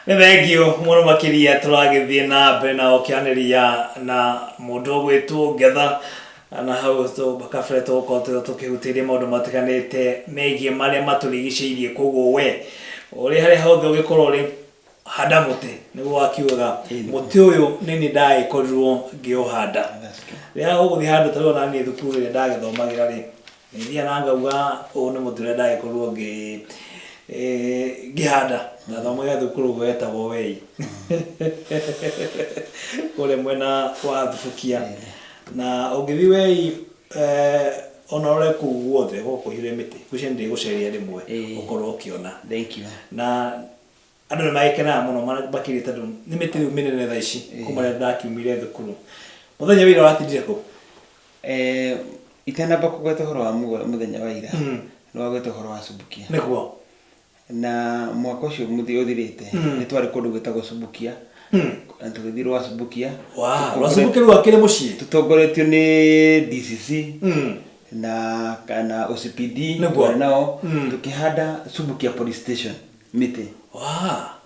Nĩ thengiũ mũno makĩria. Tũragĩthiĩ na mbere na ũkĩanĩria na mũndũ ũgwĩtwo Ngetha, na hau kabere tũgũkorwo tũkĩhutĩria maũndũ matiganĩte megiĩ marĩa matũrigicĩirie. Koguo we ũrĩ harĩa hothe ũngĩkorwo ũrĩ, handa mũtĩ, nĩguo wakiugaga. Mũtĩ ũyũ nĩ niĩ ndagĩkorirwo ngĩũhanda. Rĩrĩa ũgũthiĩ handũ ta rĩu, ona niĩ thukuru ĩrĩa ndagĩthomagĩra rĩ, nĩthiaga na ngauga ũyũ nĩ mũtĩ ũrĩa ndagĩkorirwo ngĩhanda. Ndathomagĩra thukuru wetagwo Wei kũrĩa mwena wa Thubukia, na ũngĩthiĩ Wei, ona ũrore kũu guothe gũkũ kũihũire mĩtĩ. Ngwĩciria nĩ ndĩgũceria rĩmwe ũkorwo ũkĩona. Thank you. Na andũ nĩ magĩkenaga mũno makĩria tondũ nĩ mĩtĩ rĩu mĩnene thaa ici kuma rĩrĩa ndakiumire thukuru. Mũthenya wa ira ũratindire kũ? Itanamba kũgweta ũhoro wa mũthenya wa ira, nĩ wagweta ũhoro wa Subukia. Na mwaka ũcio ũthirĩte nĩ twarĩ kũndũ gwĩtagwo Subukia na tũgĩthiĩ rwa Subukia. Rwa Subukia rĩu akĩrĩ mũciĩ. Tũtongoretio nĩ DCC na kana OCPD. Twarĩ nao tũkĩhanda Subukia Police Station mĩtĩ,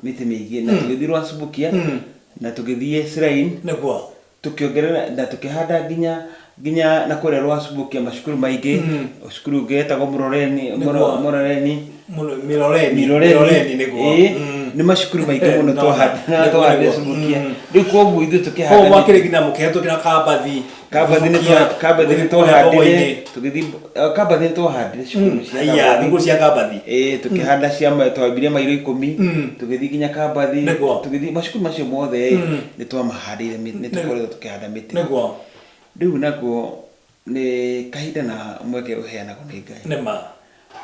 mĩtĩ mĩingĩ, na tũgĩthiĩ rwa Subukia na tũgĩthiĩ Shrine, tũkĩongerera na tũkĩhanda nginya na kũrĩa rwa Subukia macukuru maingĩ, cukuru ũngĩ wetagwo Mũroreni. Mũroreni. Miroreni. Miroreni. Miroreni, nĩguo. Ĩĩ, nĩ macukuru maingĩ mũno twahanda na twahanda Subukia. Rĩu koguo ithuĩ tũkĩhanda koguo mwakĩrĩ nginya mũkĩhetũkĩra Kambathi. Kambathi nĩ Subukia, Kambathi nĩ mũgĩthiĩ kũrĩa twahandire. Mbogo-inĩ. Tũgĩthiĩ Kambathi nĩ twahandire cukuru cia Haiya, Kambathi. thukuru cia Kambathi. Ĩĩ, tũkĩhanda cia twambirie mairo 10, tũgĩthiĩ nginya Kambathi. Tũgĩthiĩ macukuru macio mothe nĩ twamahandĩire mĩtĩ, nĩ tũkoretwo tũkĩhanda mĩtĩ. Rĩu nakuo nĩ kahinda na mweke ũheanagwo nĩ Ngai. Nĩ ma.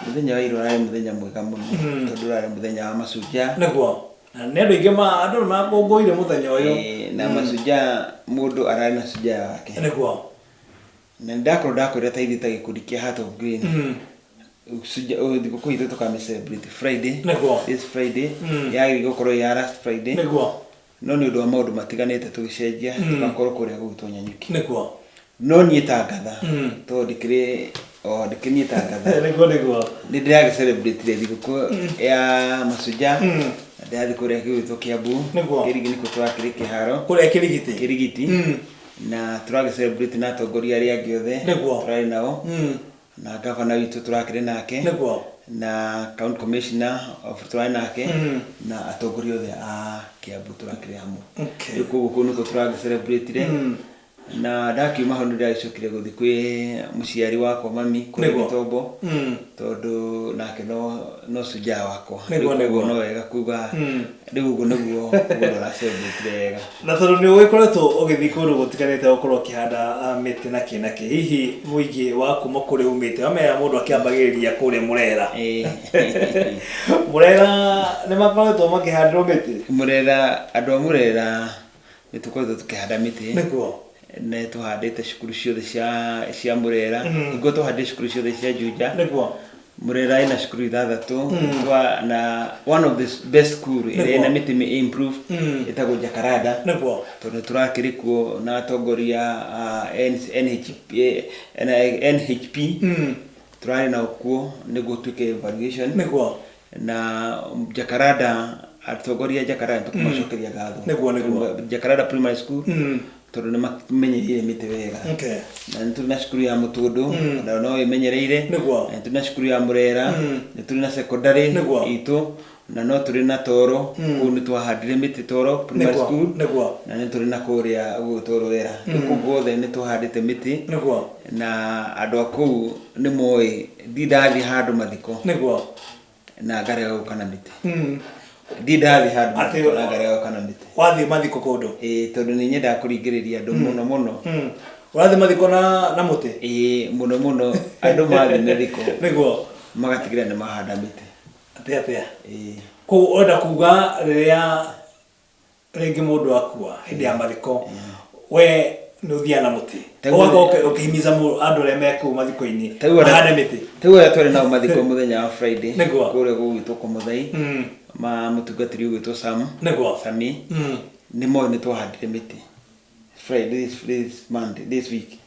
Mũthenya wa ira ũrarĩ mũthenya mwega mũno tondũ ũrarĩ mũthenya wa macujaa. Nĩguo, na nĩ andũ aingĩ ma andũ nĩ makũngũĩire mũthenya ũyũ. Ĩĩ, na macujaa, mũndũ ararĩ na cujaa wake. Na nĩ ndakorwo ndakwĩra ta ithuĩ ta gĩkundi kĩa Heart of Green, thigũkũ itũ tũkamĩ celebrate Friday. This Friday yagĩrĩire gũkorwo ĩ ya last Friday, no nĩ ũndũ wa maũndũ matiganĩte tũgĩcenjia, tũgakorwo kũrĩa gũgĩtwo Nyanyuki. No niĩ ta Ngatha, tondũ ndikĩrĩ o ndikĩrĩ niĩ ta Ngatha, nĩguo nĩguo nĩ ndĩragĩ celebrate thigũkũ ya macujaa na ndĩrathiĩ kũrĩa gĩgwĩtwo Kiambu. Kĩrigi nĩkuo tũrakĩrĩ kĩharo. Kũrĩa Kĩrigiti. Kĩrigiti. Na tũragĩ celebrate na atongoria arĩa angĩ othe tũrarĩ nao, na gavana witũ tũrakĩrĩ nake, na county commissioner of tũrarĩ nake, na atongoria othe a Kiambu tũrakĩrĩ hamwe. Rĩu koguo kũu nĩkuo tũragĩ celebrate. Na ndakiuma hau nĩ ndagĩcokire gũthiĩ kwĩ mũciari wakwa mami kũrĩa Gĩtombo, tondũ nake no cujaa wakwa. Rĩu koguo no wega kuga rĩu ũguo nĩguo mũndũ ara celebrate wega. Na tondũ nĩ ũgĩkoretwo ũgĩthiĩ kũndũ gũtiganĩte gũkorwo ũkĩhanda mĩtĩ na kĩ na kĩ, hihi mũingĩ wa kuma kũrĩa umĩte wamenya mũndũ akĩambagĩrĩria kũrĩa Mũrera? Mũrera nĩ makoretwo makĩhandĩrwo mĩtĩ? Mũrera, andũ a Mũrera nĩ tũkoretwo tũkĩhanda mĩtĩ. Nĩ tũhandĩte cukuru ciothe cia Mũrera. Nĩguo tũhandire cukuru ciothe cia Juja. Mũrera ĩna cukuru ithathatũ. Na one of the best school ĩrĩa ĩna mĩtĩ improve ĩtagwo Jacaranda, tondũ tũrakĩrĩ kuo na atongoria a NHP, NHP tũrarĩ nao kuo nĩguo twĩke evaluation. Na Jacaranda, atongoria a Jacaranda tũkũmacokeria ngatho. Nĩguo. Jacaranda Primary School, tondũ nĩ mamenyereire mĩtĩ wega. Na nĩ tũrĩ na cukuru ya Mũtũndũ, nayo no ĩmenyereire. Na nĩ tũrĩ na cukuru ya Mũrera, nĩ tũrĩ na secondary itũ, na no tũrĩ na Toro, kũu nĩ twahandire mĩtĩ Toro Primary School. Na nĩ tũrĩ na kũrĩa gũgĩtwo Rwera. Rĩu kũu guothe nĩ tũhandĩte mĩtĩ. Na andũ a kũu nĩ moĩ ndi ndathiĩ handũ mathiko na ngarega gũka na mĩtĩ. Ndi ndathiĩ handũ mathiko na ngarega gũka na mĩtĩ. Wathiĩ mathiko kũndũ? Ĩĩ, tondũ nĩ nyendaga kũringĩrĩria andũ mũno mũno. Ũrathiĩ mathiko na mũtĩ? Ĩĩ, mũno mũno andũ mathiĩ mathiko magatigĩrĩra nĩ mahanda mĩtĩ. Atĩa atĩa? Ĩĩ. Koguo ũrenda kuga rĩrĩa rĩngĩ mũndũ akua hĩndĩ ya mathiko, we nĩ ũthiaga na mũtĩ, ũgakorwo ũkĩhimiza andũ arĩa me kũu mathiko-inĩ mahande mĩtĩ? Tarĩu arĩa twarĩ nao mathiko mũthenya wa Friday kũrĩa gũgwĩtwo Kũmũthai, ma mũtungatĩri ũgwĩtwo Sam, Sami, nĩ moĩ nĩ twahandire mĩtĩ Friday, this Monday, this week,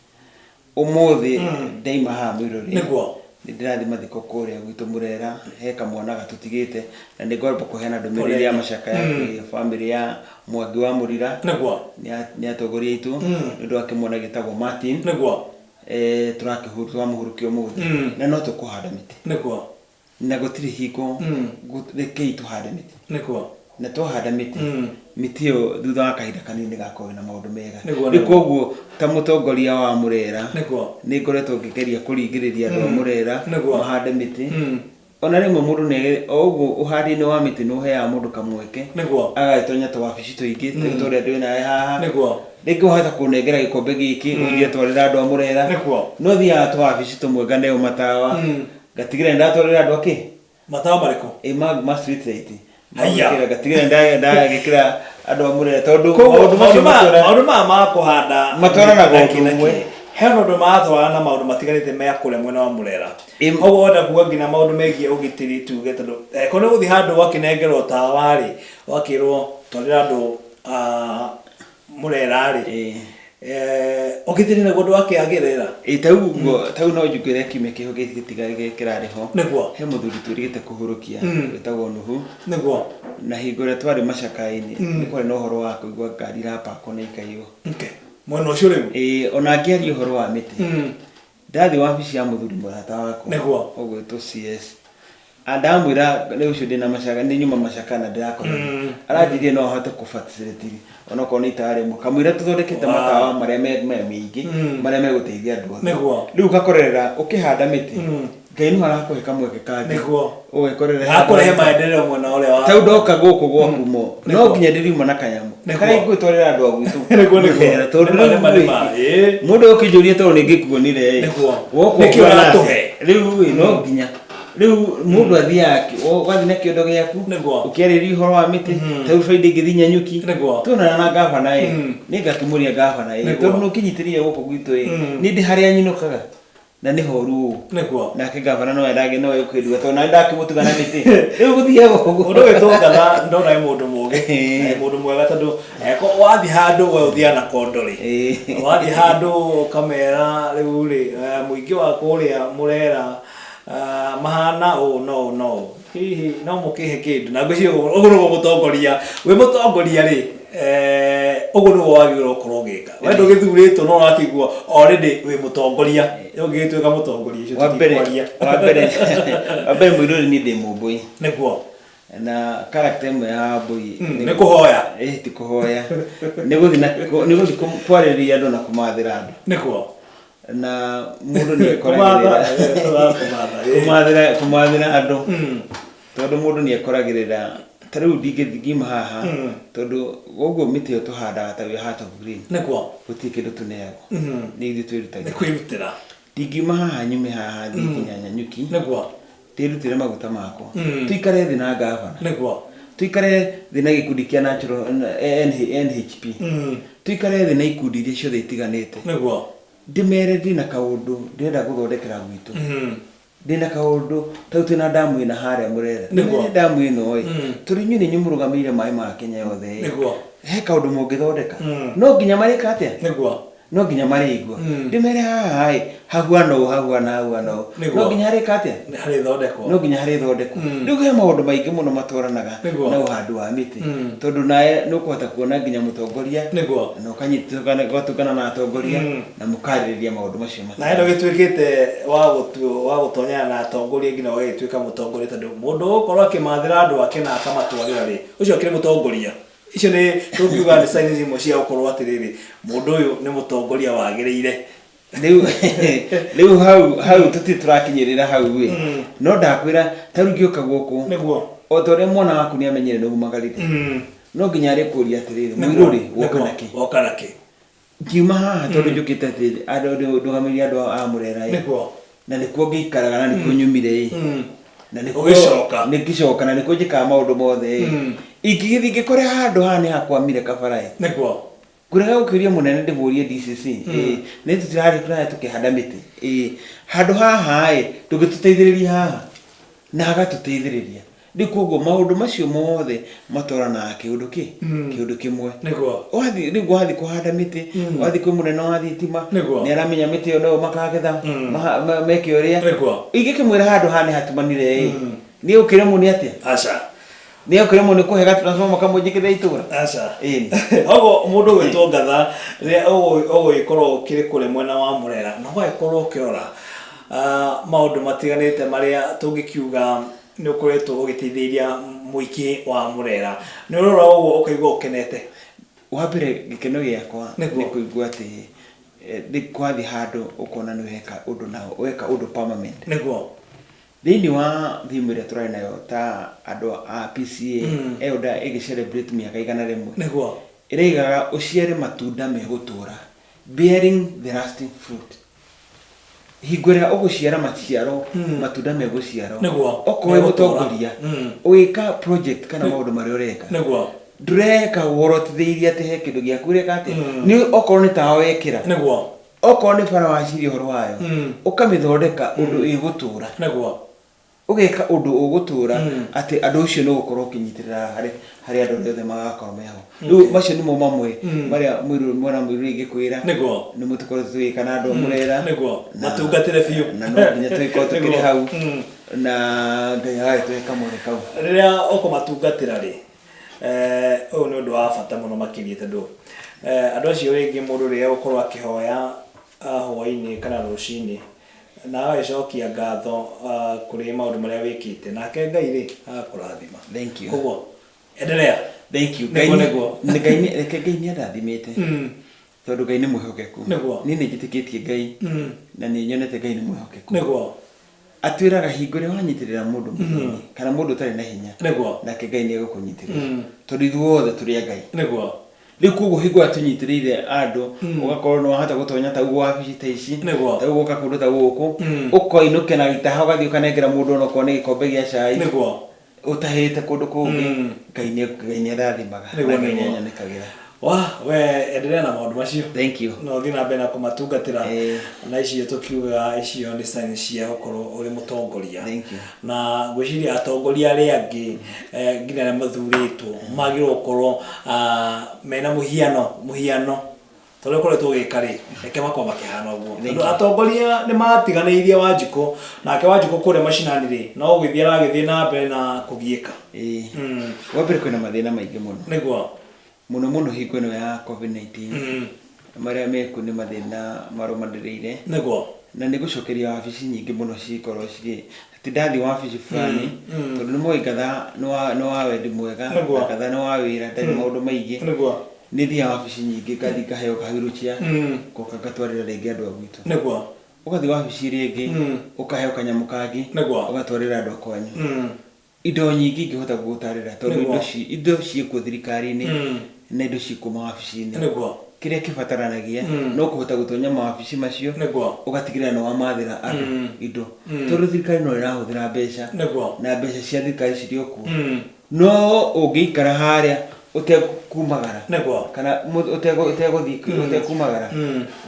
ũmũthĩ ndaima haha mwĩrore. Nĩ ndĩrathiĩ mathiko kũrĩa gwitũ Mũrera, he kamwana gatũtigĩte, na nĩ ngwamba kũheana ndũmĩrĩri ya macakaya kwĩ bamĩrĩ ya Mwangi wa Mũrira, nĩ atongoria aitũ, nĩ ũndũ wa kĩmwana gĩtagwo Martin. Eh, tũrakĩhuru twamũhurũkia ũmũthĩ. Na no tũkũhanda mĩtĩ. Na gũtirĩ hingo rekei tũhande mĩtĩ. Na twahanda mĩtĩ, mĩtĩ ĩyo thutha wa kahinda kanini nĩgakorwo ĩna maũndũ mega. Rĩu koguo ta mũtongoria wa Mũrera, nĩ ngoretwo ngĩgeria kũringĩrĩria andũ a Mũrera mahande mĩtĩ. Ona rĩmwe mũndũ nĩ o ũguo ũhandi-inĩ wa mĩtĩ nĩ ũheaga mũndũ kamweke agagĩtonya tũwabici tũingĩ ta tũrĩa twĩ nawe haha. Rĩngĩ wahota kũnengera gĩkombe gĩkĩ ũthiĩ atwarĩra andũ a Mũrera. No thiaga tũwabici tũmwe nganeo matawa, ngatigĩrĩra nĩ ndatwarĩra andũ akĩ? Matawa marĩkũ? Ĩ ma street light. Haiya. Magĩkĩra ngatigĩrĩra nĩ ndagĩkĩra andũ a Mũrera tondũ maũndũ macio maũndũ maya ma kũhanda matwaranaga ũndũ ũmwe. He ũndũ maratwarana na maũndũ matiganĩte me kũrĩa mwena wa Mũrera. Koguo wenda kuga nginya maũndũ megiĩ ũgitĩri tuge tondũ angĩkorwo nĩ ũgũthiĩ handũ ũgakĩnengerwo tawa rĩ, ũgakĩrwo twarĩra andũ a Mũrera rĩ, ũgitĩri naguo ndwakĩagĩrĩra. Ĩ tau ũguo tau no njugĩre kiumia kĩho gĩtiga kĩrarĩ ho. He mũthuri twĩrĩgĩte kũhurũkia wĩtagwo Nuhu. Na hingo ĩrĩa twarĩ macakaya-inĩ nĩ kwarĩ na ũhoro wa kũigua ngari irapakwo na ikaiywo. Okay. Mwena ũcio rĩu? Ĩĩ ona ngĩaria ũhoro wa mĩtĩ. Ndathiĩ wabici ya mũthuri mũrata wakwa. Ũgwĩtwo CS. Ndamwĩra rĩu ũcio ndĩna macaka nĩ nyuma macaka na ndĩrakora. Aranjĩrire no ahote kũ facilitate onokorwo nĩ itawa rĩmwe. Kamũira tũthondekete matawa marĩa me maingĩ marĩa megũteithia andũ othe. Rĩu ũgakorerera ũkĩhanda mĩtĩ Ngai no arakũhe kamweke kangĩ. Ũgekorera Gakũrehe maendeleo mwena ũrĩa wa. Tau ndoka gũkũ gwaku mo no nginya ndĩriuma na kanyamũ karĩa ngwĩtwarĩra andũ a gwitũ. Nĩguo. Tondũ Nĩma, rĩu nĩma, ĩĩ. mũndũ ũkĩnjũria tondũ nĩ ngĩkuonire ĩ. Woka Nĩkĩ ũguo nake. ũratũhe? Rĩu ĩ no nginya rĩu mũndũ athiaga ũgathiĩ na kĩondo gĩaku ũkĩarĩria ũhoro wa mĩtĩ ta rĩu Friday ngĩthiĩ Nanyuki tuonana na ngabana ĩ nĩ ngakĩmũria ngabana ĩ tondũ nĩ ũkĩnyitĩrĩire gũkũ gwitũ ĩ niĩ ndĩ harĩa nyinũkaga na nĩ horu ũũ nake ngabana no endage no ekwendiwa tondũ nani ndakĩmũtuga na mĩtĩ rĩu gũthiaga ũguo. Mũndũ wĩtwo Ngatha ndona nĩ mũndũ mũgĩ na nĩ mũndũ mwega tondũ wathiĩ handũ we ũthiaga na kondo rĩ wathiĩ handũ ũkamera rĩu rĩ mũingĩ wa kũrĩa Mũrera mahana ũũ na ũũ na ũũ hihi no mũkĩhe kĩndũ na ngwĩciria ũguo nĩguo mũtongoria wĩ mũtongoria rĩ ũguo nĩguo wagĩrĩirwo gũkorwo ũgĩka we ndũgĩthurĩtwo no ũrakĩigua already wĩ mũtongoria rĩu ũngĩgĩtuĩka mũtongoria ũcio wa mbere tũtikwaria wa mbere wa mbere mũirũrĩ niĩ ndĩ mũmbũi nĩguo na character ĩmwe ya mbũi Nĩ kũhoya. Ĩ ti kũhoya nĩ gũthiĩ na nĩ gũthiĩ kwarĩrĩria andũ na kũmathĩra andũ nĩguo na mũndũ nĩ ekoragĩrĩra kũmathĩra kũmathĩra andũ tondũ mũndũ nĩ ekoragĩrĩra ta rĩu ndingĩthiĩ ngiuma haha tondũ ũguo mĩtĩ ĩyo tũhandaga ta Heart of Green nĩguo gũtirĩ kĩndũ tũneagwo nĩ ithuĩ twĩrutagĩra nĩ kwĩrutĩra ndingiuma haha nyume haha thiĩ nginya Nanyuki nĩguo ndĩrutĩre maguta makwa tũikare thĩ na ngavana nĩguo tũikare thĩ na gĩkundi kĩa natural NHP tũikare thĩ na ikundi iria ciothe itiganĩte nĩguo ndĩmere ndĩna kaũndũ ndĩrenda gũthondekera gwitũ ndĩna kaũndũ tau twĩna ndamu ĩna harĩa Mũrera Nĩguo. ndĩmere ndamu ĩno ĩ tondũ inyuĩ nĩ inyuĩ mũrũgamĩrĩire maĩ ma Kenya yothe ĩ Nĩguo. he kaũndũ mũngĩthondeka no nginya marĩka atĩa nĩguo no nginya marĩigua ndĩmere haha ĩ hahuana ũũ hahuana hahuana ũũ Nĩguo. no nginya harĩka atĩa Nĩ harĩthondekwo no nginya harĩthondekwo rĩu he maũndũ maingĩ mũno matwaranaga Nĩguo. na ũhandi wa mĩtĩ tondũ nawe nĩ ũkũhota kuona nginya mũtongoria Nĩguo. na ũkanyitana ũgatũngana na atongoria na mũkarĩrĩria maũndũ macio na hendo gĩtuĩkĩte wa gũtu wa gũtonyana na atongoria nginya ũgagĩtuĩka mũtongoria tondũ mũndũ ũgũkorwo akĩmathĩra andũ ake na akamatwarĩra rĩ ũcio akĩrĩ mũtongoria icio nĩ tũngiuga nĩ signs imwe cia gũkorwo atĩrĩrĩ mũndũ ũyũ nĩ mũtongoria wagĩrĩire rĩu rĩu hau hau tũtirĩ tũrakinyĩrĩra hau ĩ no ndakwĩra ta rĩu ngĩũka gũkũ Nĩguo. o ta ũrĩa mwana waku nĩ amenyire nĩ umagarire no nginya arĩkũria atĩrĩrĩ mũirũ rĩ woka na kĩ woka na kĩ ngiuma haha tondũ njũkĩte atĩ andũ ndũgamĩrĩire andũ a Mũrera ĩ Nĩguo. na nĩkuo ngĩikaraga na nĩkuo nyumire ĩ na nĩkuo Ũgĩcoka. nĩngĩcoka na nĩkuo njĩkaga maũndũ mothe ĩ ingĩgĩthiĩ ngĩkore handũ haha nĩ hakwamire kabara ĩ Nĩguo. Ngũrega gũkĩria mũnene ndĩmũrie DCC ĩ nĩ tũtirarĩ kũraya tũkĩhanda mĩtĩ ĩ handũ haha ĩ ndũngĩtũteithĩrĩria haha na agatũteithĩrĩria. Rĩu koguo maũndũ macio mothe matwaranaga kĩũndũ kĩ kĩũndũ kĩmwe. Nĩguo. Wathiĩ rĩu wathiĩ kũhanda mĩtĩ, wathiĩ kwĩ mũnene wa thitima, Nĩguo. nĩ aramenya mĩtĩ ĩyo no makagetha meke ũrĩa. Nĩguo. Ingĩkĩmwĩra handũ haha nĩ hatumanire ĩ, nĩ ũkĩremwo nĩ atĩa? Aca. Nĩ ũkĩremwo nĩ kũhe gatransformer kamwe njĩkĩre itũra? Aca. Ĩni. Ũguo mũndũ ũgwĩtwo Ngatha rĩrĩa ũgũgĩkorwo ũkĩrĩ kũrĩa mwena wa Mũrera na ũgagĩkorwo ũkĩrora maũndũ matiganĩte marĩa tũngĩkiuga nĩ ũkoretwo ũgĩteithĩrĩria mũingĩ wa Mũrera, nĩ ũrora ũguo ũkaigua ũkenete? Wa mbere gĩkeno gĩakwa nĩ kũigua atĩ nĩ kwathiĩ handũ ũkona nĩ weka ũndũ na weka ũndũ permanent. Nĩguo. Thĩinĩ wa theme ĩrĩa tũrarĩ nayo ta andũ a PCEA Elder ĩgĩ celebrate mĩaka 100. Nĩguo. Ĩraigaga ũciare matunda megũtũra, bearing the lasting fruit. Hingo ĩrĩa ũgũciara maciaro, matunda megũciarwo. Nĩguo. Okorwo wĩ Megũtũra. mũtongoria, ũgĩka project kana maũndũ marĩa ũreka. Nĩguo. Ndũreka worotithĩirie atĩ he kĩndũ gĩaku ũreka atĩa. Nĩ okorwo nĩ tawa wekĩra. Nĩguo. Okorwo nĩ bara waciria ũhoro wayo, ũkamĩthondeka ũndũ ĩgũtũra. Nĩguo. Ũgeka ũndũ ũgũtũra atĩ andũ ũcio nĩ ũgũkorwo ũkĩnyitĩrĩra harĩ harĩ andũ arĩa othe magakorwo meho. Rĩu macio nĩmo mamwe marĩa mũirũ mwana mũirũ ingĩkwĩra. Nĩguo. Nĩmo tũkoretwo tũgĩka na andũ a Mũrera. Nĩguo. Matungatĩre biũ. Na no nginya tũgĩkorwo tũkĩrĩ hau. Na Ngai agagĩtũhe kamweke kau. Rĩrĩa ũkũmatungatĩra rĩ, ũyũ nĩ ũndũ wa bata mũno makĩria tondũ andũ acio rĩngĩ mũndũ rĩrĩa egũkorwo akĩhoya hwainĩ kana rũcinĩ na agagĩcokia ngatho kũrĩ maũndũ marĩa wĩkĩte, nake Ngai rĩ agakũrathima. Thank you. Koguo endelea. Thank you. Nĩguo, nĩguo. Ngai reke Ngai nĩ andathimĩte. Tondũ Ngai nĩ mwĩhokeku. Nĩguo. Niĩ nĩ njĩtĩkĩtie Ngai na nĩ nyonete Ngai nĩ mwĩhokeku. Nĩguo. Atwĩraga hingo ĩrĩa wanyitĩrĩra mũndũ mũthĩni kana mũndũ ũtarĩ na hinya, Nĩguo. nake Ngai nĩ egũkũnyitĩrĩra. Tondũ ithuothe tũrĩ a Ngai. Nĩguo. Rĩu koguo hingo ĩrĩa tũnyitĩrĩire andũ, ũgakorwo nĩ wahota gũtonya ta ũguo wabici ta ici, Nĩguo. ta ũguo ũka kũndũ ta gũkũ, ũkoinũkia na gĩtaha ũgathiĩ ũkanengera mũndũ onokorwo nĩ gĩkombe gĩa cai. Nĩguo. Ũtahĩte kũndũ kũngĩ, Ngai nĩ Ngai nĩ andathimaga Nĩguo, na Ngai nĩ nĩguo. anyonekagĩra. Wa, we endelea na maũndũ macio. Thank you. Na ũthiĩ na mbere na kũmatungatĩra. Ĩĩ. Na icio tũkiugaga icio nĩ sign cia gũkorwo ũrĩ mũtongoria. Thank you. Na ngwĩciria atongoria arĩa angĩ nginya arĩa mathurĩtwo magĩrĩirwo gũkorwo mena mũhiano, mũhiano ta ũrĩa ũkoretwo ũgĩka rĩ, reke makorwo makĩhana ũguo. Tondũ atongoria nĩ matiganĩirie Wanjikũ, nake Wanjikũ kũrĩa macinani rĩ, no gũgĩthiĩ aragĩthiĩ na mbere na kũgiĩka. Ĩĩ. Wa mbere kwĩna mathĩna maingĩ mũno. Nĩguo. Mũno mũno hingo ĩno ya COVID-19. Marĩa mekuo nĩ mathĩna marũmanĩrĩire. Nĩguo. Na nĩ gũcokeria wabici nyingĩ mũno cikorwo cirĩ atĩ ndathiĩ wabici fulani tondũ nĩ moĩ ngatha nĩ wa nĩ wa wendi mwega Nĩguo. na ngatha nĩ wa wĩra ndarĩ maũndũ maingĩ. Nĩguo. Nĩ thiaga wabici nyingĩ ngathiĩ ngaheo kahuruchia ngoka ngatwarĩra rĩngĩ andũ a gwitũ. Nĩguo. Ũgathiĩ wabici ĩrĩa ĩngĩ ũkaheo kanyamũ kangĩ Nĩguo. ũgatwarĩra andũ a kwanyu. Indo nyingĩ ingĩhota gũgũtarĩra tondũ Nĩguo. indo ci indo ciĩkuo thirikari-inĩ na indo ciĩkuo mawabici-inĩ. Nĩguo. Kĩrĩa kĩbataranagia no kũhota gũtonya mawabici macio Nĩguo. ũgatigĩrĩra nĩ wamathĩra andũ indo. Tondũ thirikari no ĩrahũthĩra mbeca Nĩguo. na mbeca cia thirikari cirĩ o kuo. No ũngĩikara harĩa ũtekumagara Nĩguo. kana ũtegũthiĩ ũtekumagara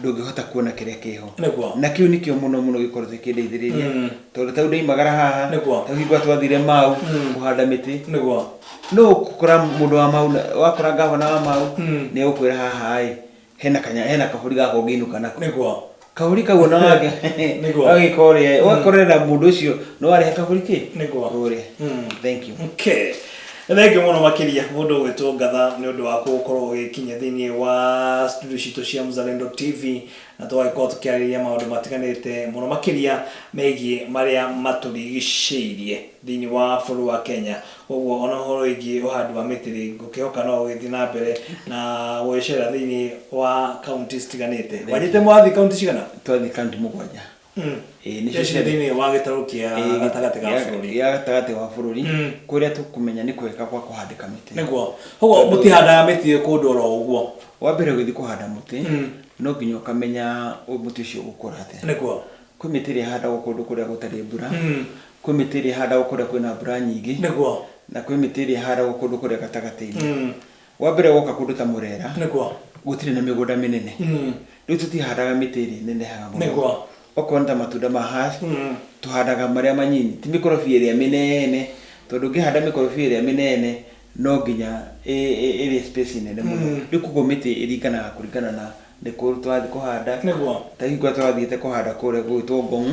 ndũngĩhota kuona kĩrĩa kĩho. Nĩguo. Na kĩu nĩkĩo mũno mũno gĩkoretwo gĩkĩndeithĩrĩria tondũ ta rĩu ndaimagara haha Nĩguo. ta rĩu hingo ĩrĩa twathire Mau kũhanda mĩtĩ Nĩguo. no ũkora mũndũ wa Mau wakora gavana wa Mau nĩ egũkwĩra haha ĩ hena kanya hena kabũri gaka ũngĩinũka nako. Nĩguo. Kabũri kau ona wake Nĩguo. wagĩka ũrĩa ũgakorera mũndũ ũcio no warehe kabũri kĩ Nĩguo. ũrĩa. Thank you. Okay. Nĩ thengiũ mũno makĩria mũndũ ũgwĩtwo Ngatha nĩ ũndũ wa gũkorwo ũgĩkinya thĩinĩ wa studio citũ cia Mzalendo TV na tũgagĩkorwo tũkĩarĩrĩria maũndũ matiganĩte mũno makĩria megiĩ marĩa matũrigicĩirie thĩinĩ wa bũrũri wa Kenya. Koguo ona ũhoro wĩgiĩ ũhandi wa mĩtĩ rĩ, ngũkĩhoka no ũgĩthiĩ na mbere na gũgĩcera thĩinĩ wa kaunti citiganĩte. Wanjĩte mwathiĩ kaunti cigana? Twathiĩ kaunti mũgwanja. Ĩĩ nĩcio Icio ciarĩ- thĩinĩ wa gĩtarũ kĩa gatagatĩ ga bũrũri. Gĩa gatagatĩ wa bũrũri kũrĩa tũkũmenya nĩ kwega gwa kũhandĩka mĩtĩ. Nĩguo. Koguo mũtihandaga mĩtĩ kũndũ oro ũguo. Wa mbere ũgĩthiĩ kũhanda mũtĩ no nginya ũkamenya mũtĩ ũcio ũgũkũra atĩa. Nĩguo. Kwĩ mĩtĩ ĩrĩa ĩhandagwo kũndũ kũrĩa gũtarĩ mbura, kwĩ mĩtĩ ĩrĩa ĩhandagwo kũrĩa kwĩna mbura nyingĩ, Nĩguo. na kwĩ mĩtĩ ĩrĩa ĩhandagwo kũndũ kũrĩa gatagatĩ-inĩ. Wa mbere woka kũndũ ta Mũrera, Nĩguo. gũtirĩ na mĩgũnda mĩnene. Rĩu tũtihandaga mĩtĩ ĩrĩa ĩnenehaga mũno. Nĩguo. Okorwo nĩ ta matunda ma hass, tũhandaga marĩa manyinyi, ti mĩkorobia ĩrĩa mĩnene. Tondũ ũngĩhanda mĩkorobia ĩrĩa mĩnene no nginya ĩrĩe space nene mũno. Rĩu koguo mĩtĩ ĩringanaga kũringana na nĩ kũ tũrathiĩ kũhanda. Ta hingo ĩrĩa tũrathiĩte kũhanda kũrĩa gũgwĩtwo Ngong,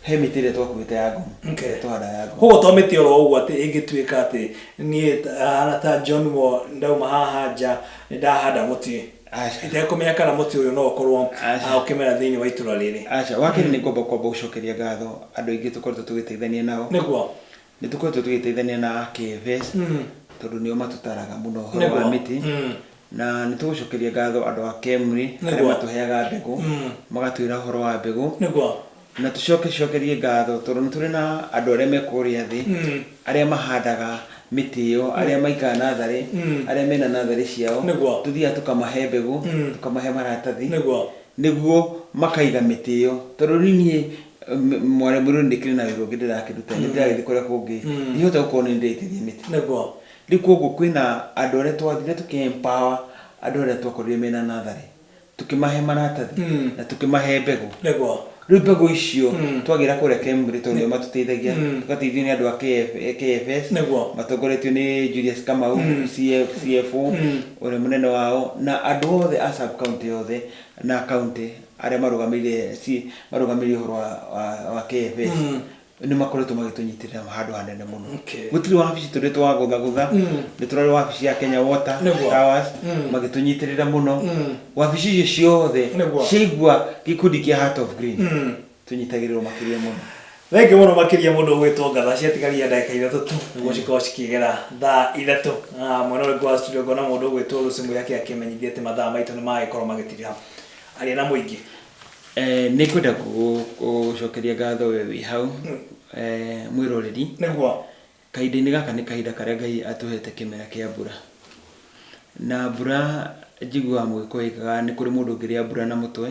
he mĩtĩ ĩrĩa twakuĩte ya Ngong. Ĩrĩa tũhandaga ya Ngong. Koguo to mĩtĩ oro ũguo atĩ ĩngĩtuĩka atĩ niĩ hana ta John Mo ndauma haha nja nĩ ndahanda mũtĩ. Aca. Itekũmenya kana mũtĩ ũyũ no ũkorwo Aca. ũkĩmera thĩinĩ wa itũra rĩrĩ. Aca. Wa kerĩ nĩ ngwamba kwamba gũcokeria ngatho andũ aingĩ tũkoretwo tũgĩteithania nao. Nĩ tũkoretwo tũgĩteithania na KFS tondũ nĩo matũtaraga mũno ũhoro wa mĩtĩ. Na nĩ tũgũcokeria ngatho andũ a KEMRI arĩa matũheaga mbegũ, magatwĩra ũhoro wa mbegũ. Na tũcoke tũcokerie ngatho tondũ nĩ tũrĩ na andũ arĩa me kũrĩa thĩ, arĩa mahandaga mĩtĩ ĩyo, arĩa maikaga natharĩ, arĩa mena natharĩ ciao. Tũthiaga tũkamahe mbegũ, tũkamahe maratathi, nĩguo makaiga mĩtĩ ĩyo. Tondũ rĩu niĩ mwarĩ mũirũ nĩ ndĩkĩrĩ na wĩra ũngĩ ndĩrakĩruta, nĩ ndĩragĩthiĩ kũrĩa kũngĩ, ndingĩhota gũkorwo nĩ ndĩraitĩrĩria mĩtĩ. Rĩu koguo kwĩna andũ arĩa twathire tũkĩ empower andũ arĩa twakorire mena natharĩ, tũkĩmahe maratathi na tũkĩmahe mbegũ. Rĩu mbegũ icio twagĩra kũrĩa KEMRI tondũ nĩo matũteithagia, tũgateithio nĩ andũ a KFS matongoretio nĩ Julius Kamau, CFO ũrĩa mũnene wao, na andũ othe a sub county yothe na county arĩa marũgamĩrĩire marũgamĩrĩire ũhoro wa KFS. Nĩ makoretwo magĩtũnyitĩrĩra handũ hanene mũno. Gũtirĩ wabici tũrĩ twagũthagũtha, nĩ tũrarĩ wabici ya Kenya Water Towers, magĩtũnyitĩrĩra mũno. Wabici icio ciothe ciaigua gĩkundi kĩa Heart of Green, tũnyitagĩrĩrwo makĩria mũno. Thengiũ mũno makĩria mũndũ ũgwĩtwo Ngatha, ciatigaria ndagĩka ithatũ tu nĩguo cikorwo cikĩgera thaa ithatũ. Mwena ũrĩa ũngĩ wa studio ngona mũndũ ũgwĩtwo Lucy Muyaki akĩmenyithia atĩ mathaa maitũ nĩ magĩkorwo magĩthira. Aria na mũingĩ. Nĩ ngwenda gũgũcokeria ngatho we wĩ hau mwĩroreri. Kahinda-inĩ gaka nĩ kahinda karĩa Ngai atũhete kĩmera kĩa mbura. Na mbura njiguaga mũgĩkũyũ oigaga nĩ kũrĩ mũndũ ũngĩrĩa mbura na mũtwe,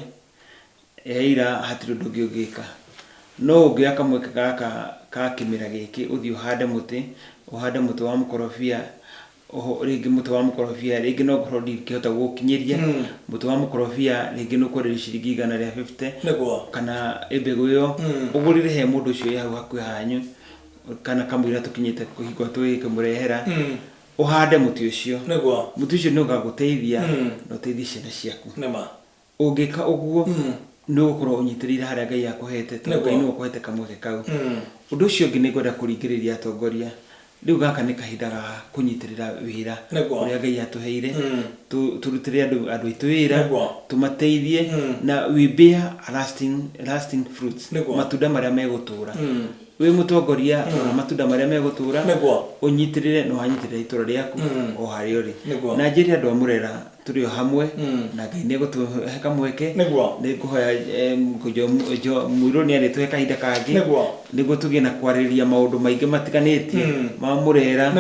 yaira hatirĩ ũndũ ũngĩ ũngĩka. No ũngĩoya kamweke gaka ka kĩmera gĩkĩ ũthiĩ ũhande mũtĩ, ũhande mũtĩ wa mũkorobia, Oho rĩngĩ mũtĩ wa mũkorobia rĩngĩ no ngorwo ndingĩhota gũgũkinyĩria mũtĩ wa mũkorobia rĩngĩ nĩ ũkwenderio ciringi 150 kana mbegũ ĩyo ũgũrĩre he mũndũ ũcio wĩ hau hakuhĩ hanyu kana kamũira tũkinyĩte hingo tũgĩkĩmũrehera ũhande mũtĩ ũcio. Mũtĩ ũcio nĩ ũgagũteithia na ũteithie ciana ciaku. Ũngĩka ũguo, nĩ ũgũkorũo ũnyitĩrĩire harĩa Ngai akũheete, tondũ Ngai nĩwe ũkũheete kamweke kau. Ũndũ ũcio ũngĩ nĩ ngwenda kũringĩrĩria atongoria, rĩu gaka nĩ kahinda ga kũnyitĩrĩra wĩra ũrĩa Ngai atũheire, tũrutĩre andũ andũ aitũ wĩra, tũmateithie na we bear lasting, lasting fruits, matunda marĩa megũtũra. Wĩ mũtongoria, rora matunda marĩa megũtũra, ũnyitĩrĩre na ũranyitĩrĩra itũra rĩaku o harĩa ũrĩ. Na njĩre andũ a Mũrera, Tũrĩ o hamwe na Ngai nĩ egũtũhe kamweke. Nĩ ngũhoya Mũirũ nĩ arĩtũhe kahinda kangĩ nĩguo tũgĩe na kwarĩrĩria maũndũ maingĩ matiganĩtie ma Mũrera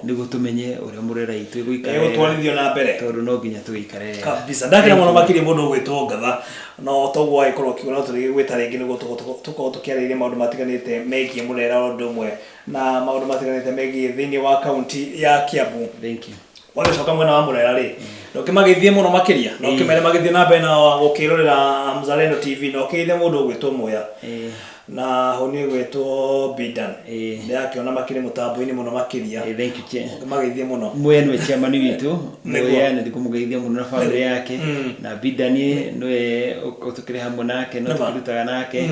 nĩguo tũmenye ũrĩa Mũrera itũ ĩgũikara wega. Ĩgũtwarithio na mbere. Tondũ no nginya tũgĩikare wega. Kabisa. Ndakena mũno makĩria mũndũ ũgwĩtwo Ngatha. No toguo wagĩkorwo ũkiuga no tũrĩgĩgwĩta rĩngĩ nĩguo tũkorwo tũkĩarĩrĩria maũndũ matiganĩte megiĩ Mũrera o ũndũ ũmwe na maũndũ matiganĩte megiĩ thĩinĩ wa kaunti ya Kiambu. Thank you. Wagĩcoka mwena wa Mũrera rĩ, na ũkĩmageithie mũno makĩria, na ũkĩmere magĩthiĩ na mbere na gũkĩrorera Mzalendo TV, na ũkĩgeithie mũndũ ũgwĩtwo Muya na hũni ĩgwĩtwo Bidan. Ndĩrakĩona makĩrĩ mũtambo-inĩ mũno makĩria. Thank you, Chair. Ũkĩmageithie mũno. Muya nĩwe chairman witũ. Muya nĩ ndĩkũmũgeithia mũno na family yake. Na Bidani nĩwe tũkĩrĩ hamwe nake, no tũkĩrutaga nake.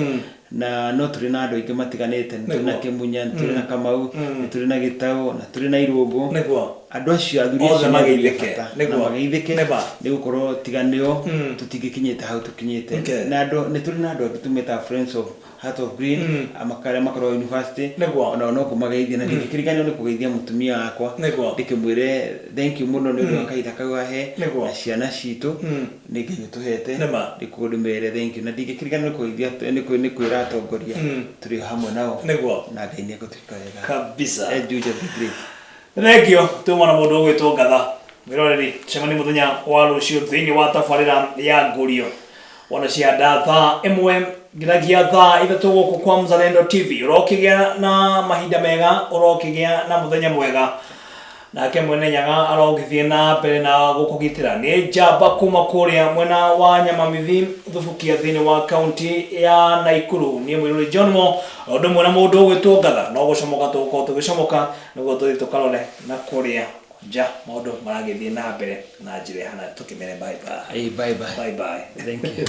Na no tũrĩ na andũ aingĩ matiganĩte, nĩ tũrĩ na Kĩmunya, nĩ tũrĩ na Kamau, nĩ tũrĩ na Gĩtaũ, na tũrĩ na Irũngũ. Andũ acio, athuri Othe acio nĩ athuri a mageithĩke. bata. Na mageithĩke, nĩ gũkorwo tiga nĩo, tũtingĩkinyĩte hau tũkinyĩte. Na andũ, nĩ tũrĩ na andũ angĩ tũmetaga Friends of Heart of Green, arĩa makoragwo university, onao no kũmageithia. Na ndingĩkĩriganĩrwo nĩ kũgeithia mũtumia wakwa, ndĩkĩmwĩre thank you mũno nĩ ũndũ wa kahinda kau ahe, na ciana citũ. Nĩ Ngai ũtũhete. Nĩkuo ndĩmere thank you. Na ndingĩkĩriganĩrwo nĩ kũgeithia nĩ kwĩra atongoria tũrĩ o hamwe nao. Na Ngai nĩ egũtwĩka wega. Kabisa. Let Juja be great. Thengiũ tuma na mũndũ ũgwĩtwo Ngatha. Mwĩroreri, tũcemanie mũthenya wa rũciũ thĩinĩ wa tabarĩra ya Ngũrio. Wona cianda thaa 1 nginyagia thaa 3 gũkũ kwa Mzalendo TV. Ũrokĩgĩa na mahinda mega, ũrokĩgĩa na mũthenya mwega. Nake Mwene Nyaga arogĩthiĩ na mbere na gũkũgitĩra. Nĩ njamba kuma kũrĩa mwena wa Nyamamithi Thubukia thĩinĩ wa kaunti ya Naikuru. Niĩ Mũirũrĩ John Mo, o ũndũ ũmwe na mũndũ ũgwĩtwo Ngatha, no gũcomoka tũgũkorwo tũgĩcomoka nĩguo tũthiĩ tũkarore na kũrĩa nja maũndũ maragĩthiĩ na mbere na njĩra ĩhana. Tũkĩmere bye bye. Bye bye. Bye bye. Thank you.